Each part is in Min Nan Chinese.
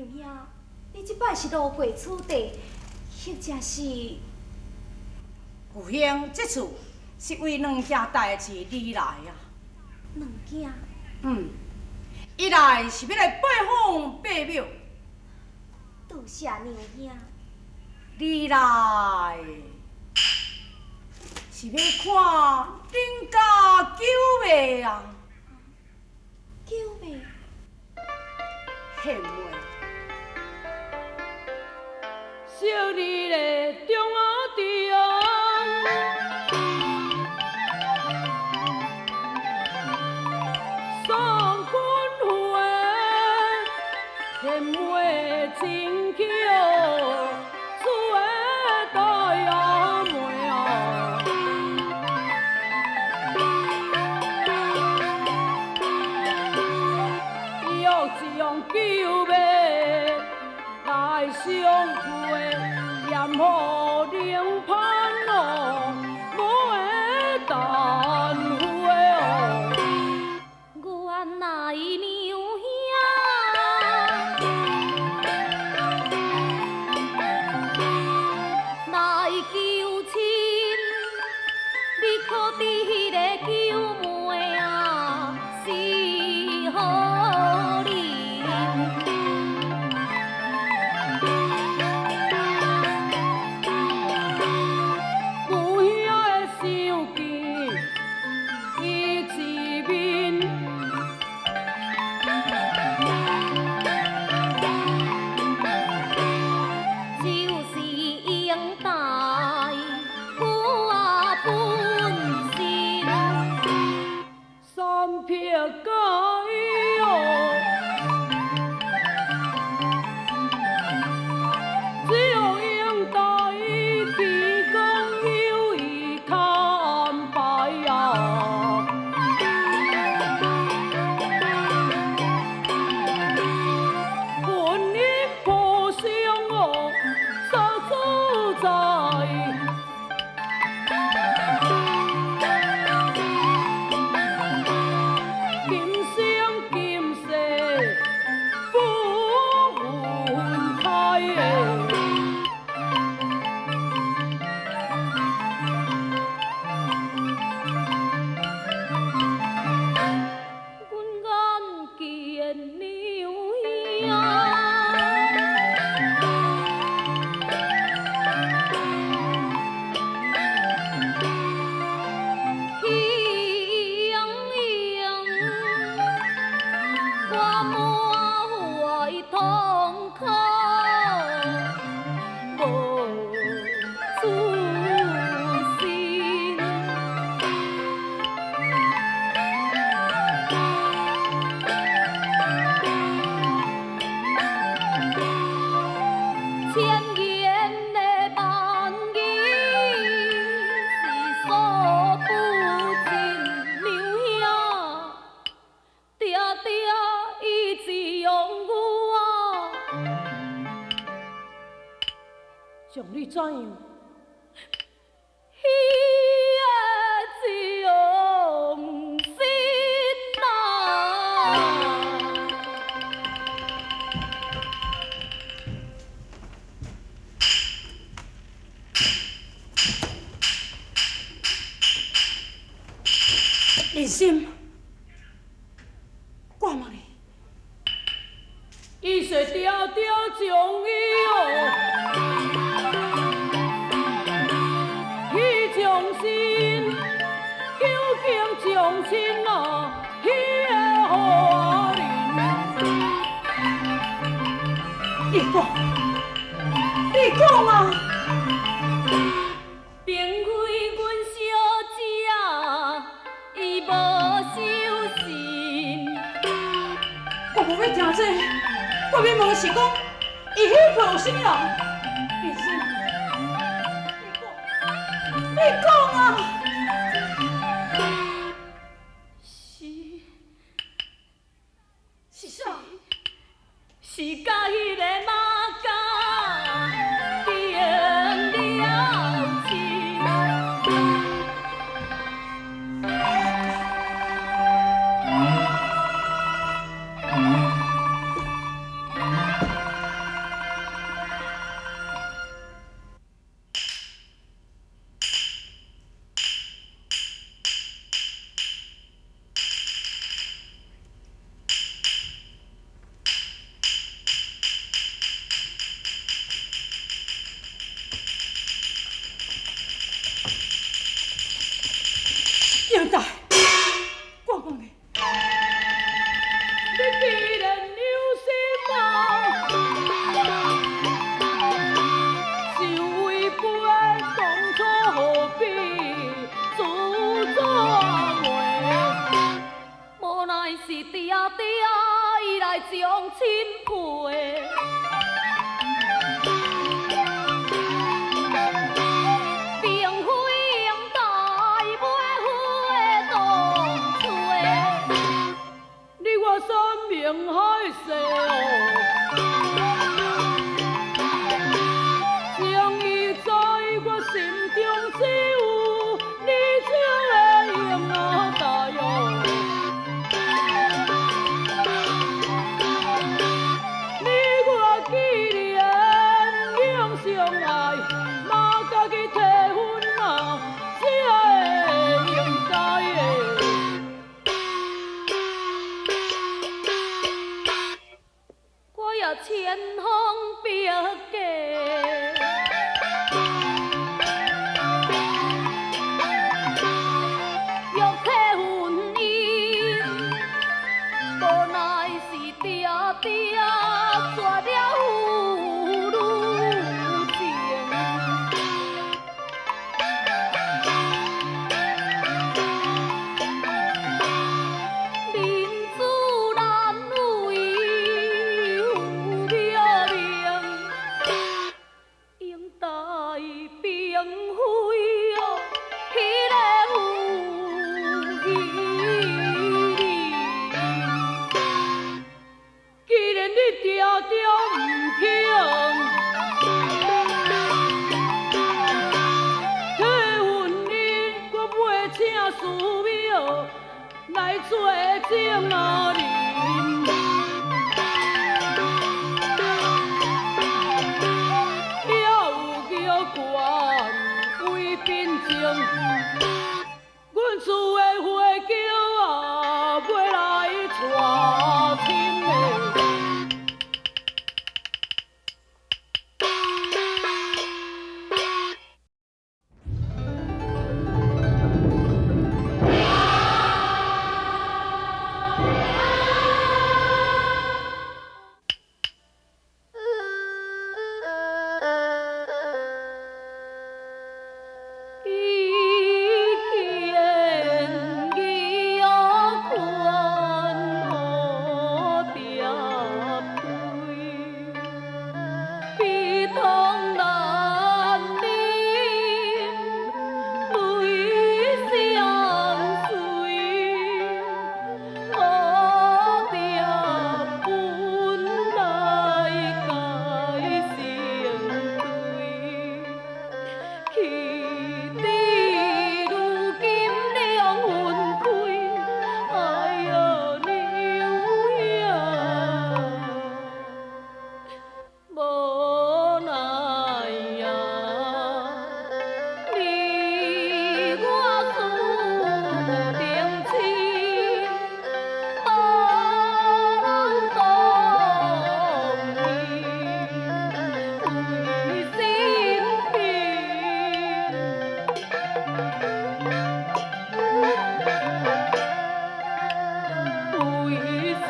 娘兄，你這擺是路過此地，或者是？有幸這次是為兩件代誌而來啊。兩件？嗯，一來是欲來拜訪伯母。多謝娘兄。二來是欲看恁家九妹啊。九妹？獻妹。昔日的中啊中，送君回，献妹真巧，做的大妹啊。约将九妹来相会，严好灵盼哦，无会耽误哦。原来娘兄來求親，你可知彼个九妹啊是何人？有兄的相见伊一面，就是英台我本身。三撇解哦，只有英台天公有意较安排啊。观音菩萨哦，三主在。今生今世不分開的。阮眼見娘兄，喜盈盈，我滿懷痛苦，無自信。千言的萬語是說不盡，娘兄，定定伊只用我。将你怎樣？彼个种心啊！仁心，我問你，伊說定定將伊哦，去將心，究竟將親啊，彼个何人？你講，你講啊！並非阮小姐伊無守信。我無欲聽這个，我欲問的是講，伊彼配有啥物人？仁心，你講，你講啊！是是啥？是佮彼个馬家定了親。啊千方百計。欲體婚姻，無奈是定定絕了父女情。民子難為父母命，應代並非哦，彼个負義理。既然你定定毋肯提婚姻，我袂請師庙來做證人。也有叫官为凭证，阮厝的花轿啊，欲來娶親的。伊見伊款好蝶對，悲痛難忍，淚相隨，蝴蝶本來該成對。去至如今兩分開，哎喲娘呀，無奈呀，你我注定親，無人同意為身邊。為是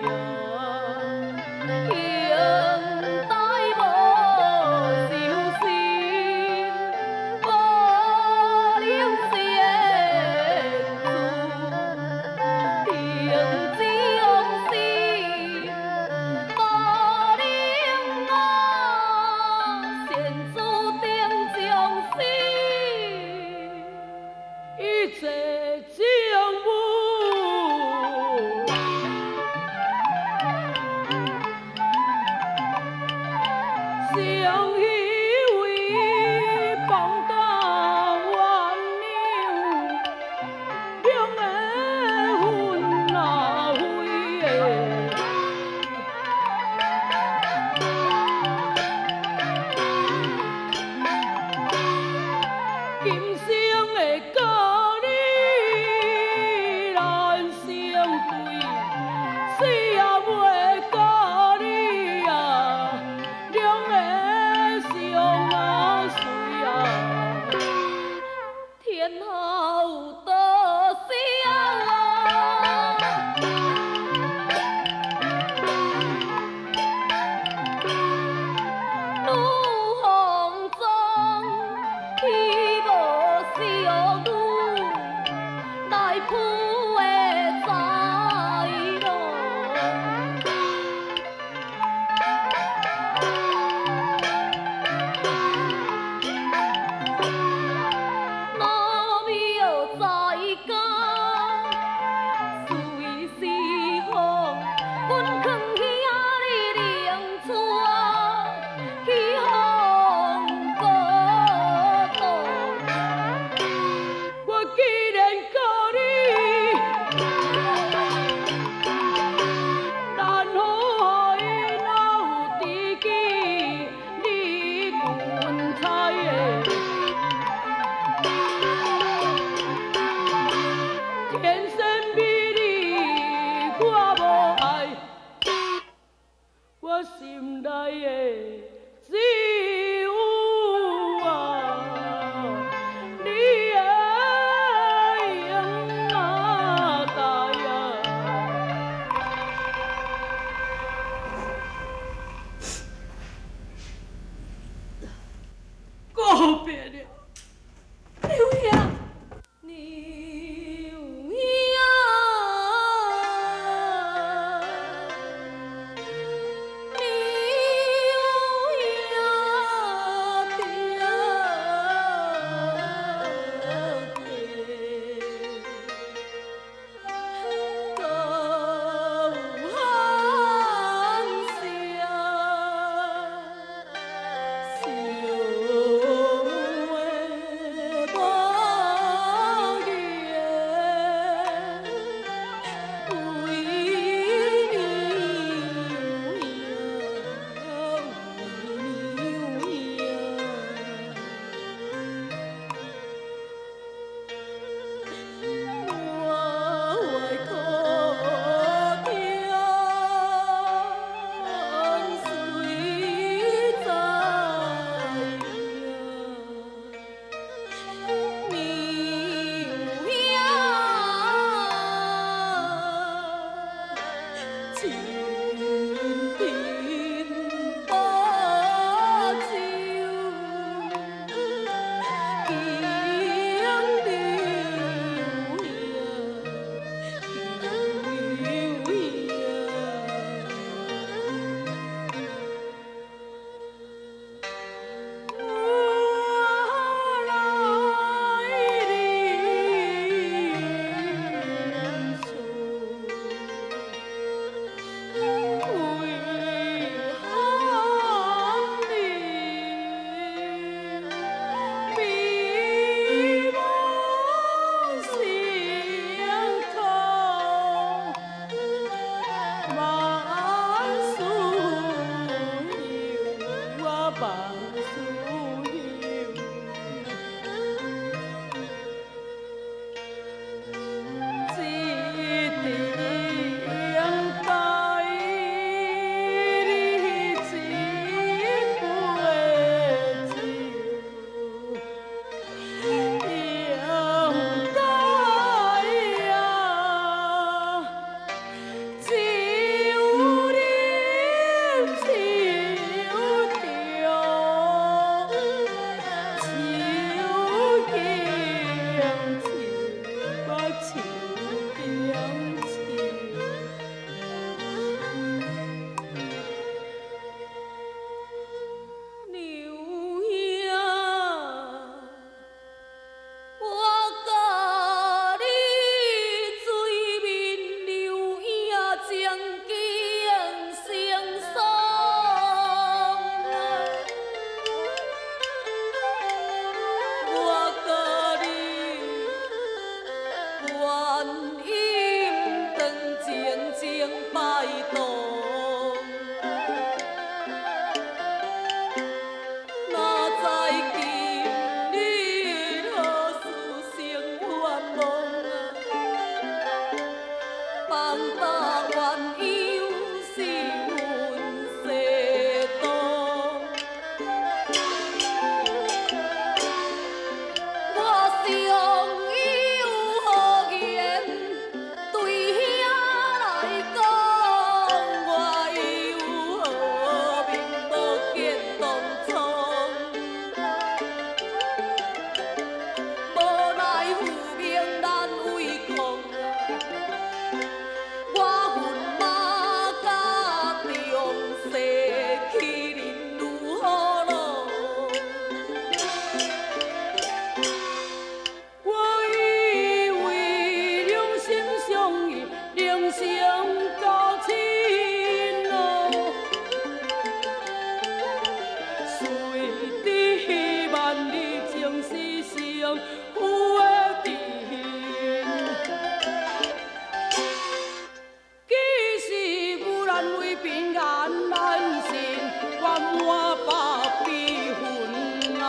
啊，兄弟無相信，無能善處定將心，無能啊善處定將心。一切情無，相依為放膽鸳鸯，兩个分啊開的。今生會佮你難相對，死也袂佮你啊，兩个我心內的只有啊，你的影仔呀。告別了，劉兄，劉兄，劉兄聽見，高喊聲。相愛無言，為娘為娘。我可聽誰知影？娘兄，千贫百酒，敬娘兄，敬娘兄。我來臨處，為喊你，美夢相靠，萬事休啊，萬事休。一定帶你一杯酒，應該啊，只有你手中，手牽手，我手牽手。娘兄，我佮你水面留影，情景成双。我佮你观音堂静静拜堂。哪知今日何事成冤枉啊？放大鸳鸯是阮世途。我尚有何言對兄來講？我有何面目見當初？無奈父命難違抗啊！我恨馬家中逝去人如何咯？我以為兩心相依，人生交親咯。誰知萬里情是相負的陣。其實無難為平安難信，我滿腹悲憤啊！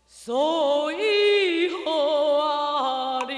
所以好啊你，